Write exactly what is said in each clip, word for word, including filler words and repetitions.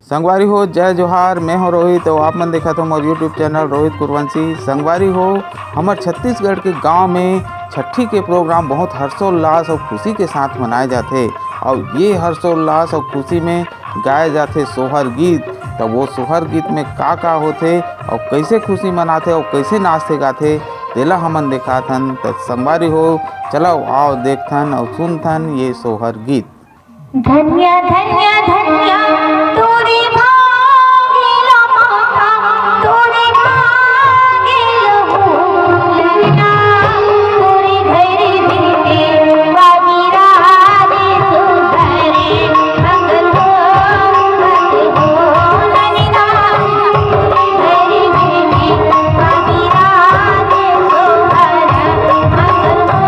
संगवारी हो, जय जोहार। मैं हो रोहित, अउ आप मन देखत हो मोर YouTube चैनल रोहित कुरवंशी। संगवारी हो, हमर छत्तीसगढ़ के गांव में छट्ठी के प्रोग्राम बहुत हर्षोल्लास अउ खुशी के साथ मनाए जाथे। अउ ये हर्षोल्लास अउ खुशी में गाए जाथे सोहर गीत। त वो सोहर गीत में का का होथे अउ कैसे खुशी मनाथे अउ कैसे नाचथे गाथे, तेला हमन देखाथन। त संगवारी हो, चलो आओ देखथन अउ सुनथन ये सोहर गीत। धन्य धन्य धन्य तोरी भागिल माता, तोरी भागिल हो ललना, तोरी घर में बाबीरा रे सुधरे अंगन हो, अंगन हो ललना, तोरी घर में बाबीरा रे सुधरे अंगन हो।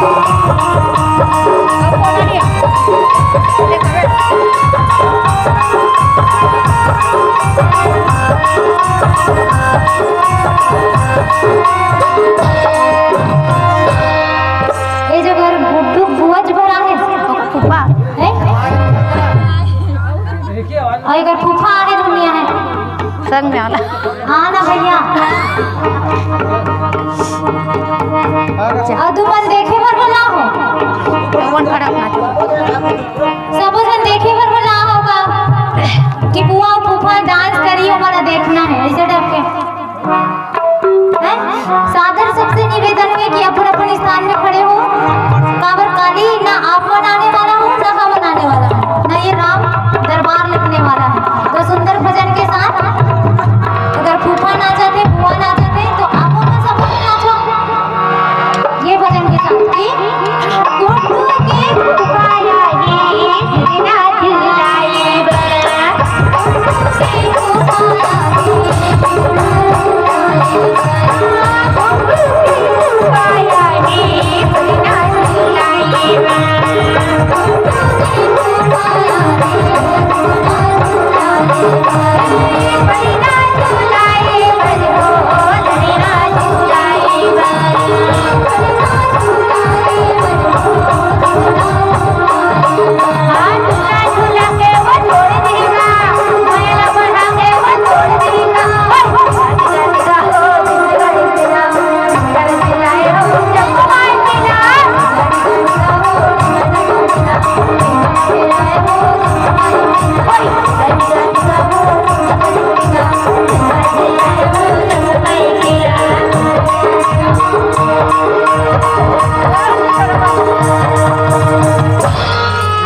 ये जगह गुड्डू बुआ जी भरा है। फूफा। हैं? अउ एकर फूफा आहे दुनिया है। संग में आना। हाँ ना भैया। अउ तुमन देखे बर बना हो। कौन खड़ा अपना? सबो झन देखे बर बना होगा कि बुआ फूफा डांस करी, हमारा देखना है, ऐसे टाइप के। हैं? सादर सबसे निवेदन है कि अपन अपन स्थान में खड़े हो। काबर काली ना आप मन आने वाला हो, ना हम आने वाला हो, ना ये राम दरबार लगने वाला है। तो सुंदर भजन के साथ अगर फूफा नाचत हे, बुआ नाचत हे, तो आपो मन सब नाचो ये भजन के साथ कि गुड्डू के फूफा आए हे, झूला झुलाए बर।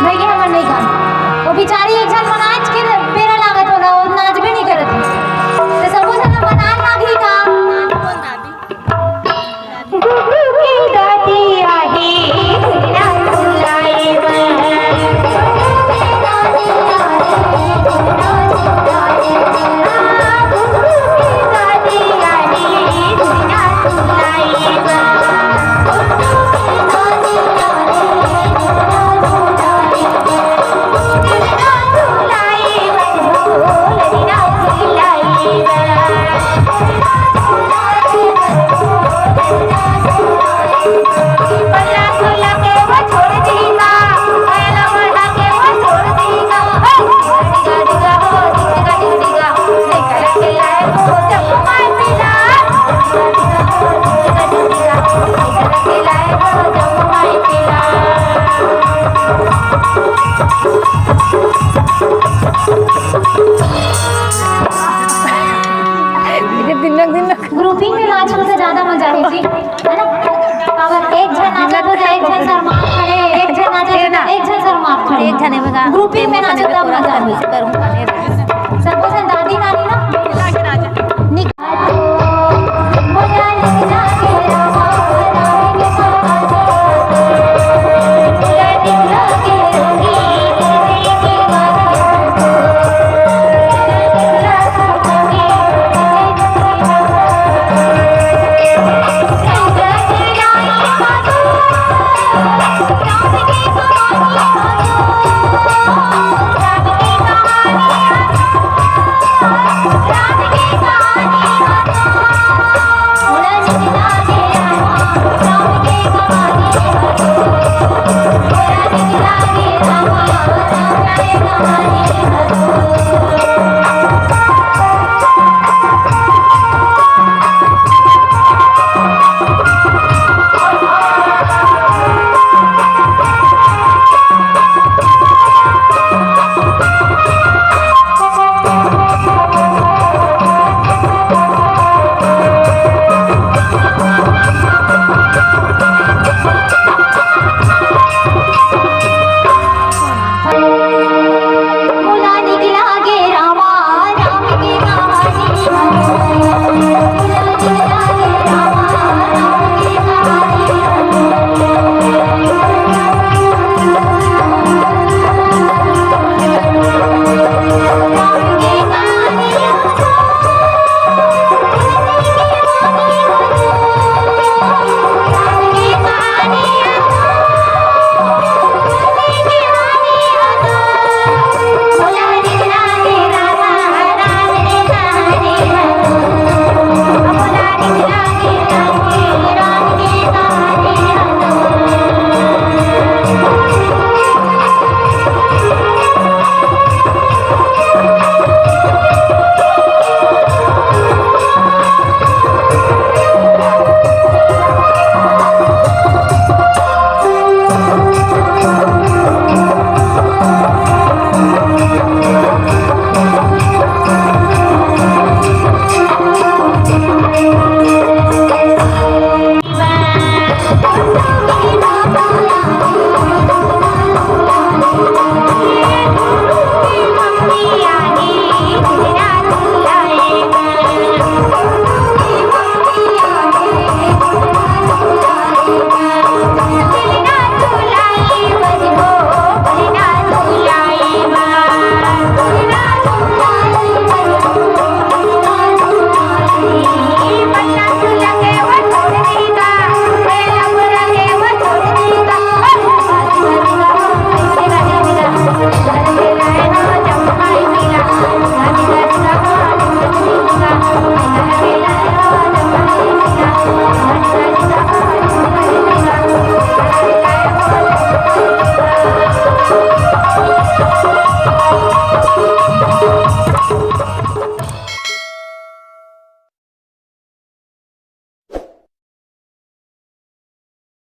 भैया, हमर नहीं गान। वो बेचारी एक झन मनाच के बेरा लागत होला, वो नाचबे नहीं करत हे। तो सबो झन मनान लागी का? गुगु के दादी आहे, झूला झुलाए बर। ग्रुपिंग में नाच में तो ज्यादा मजा है जी, है ना? अगर एक झन नाचत हो तो एक झन शर्मा खड़े, एक झन नाचत हो तो एक झन शर्मा खड़े। एक झन है बगा। ग्रुपिंग में नाचत तब मजा है।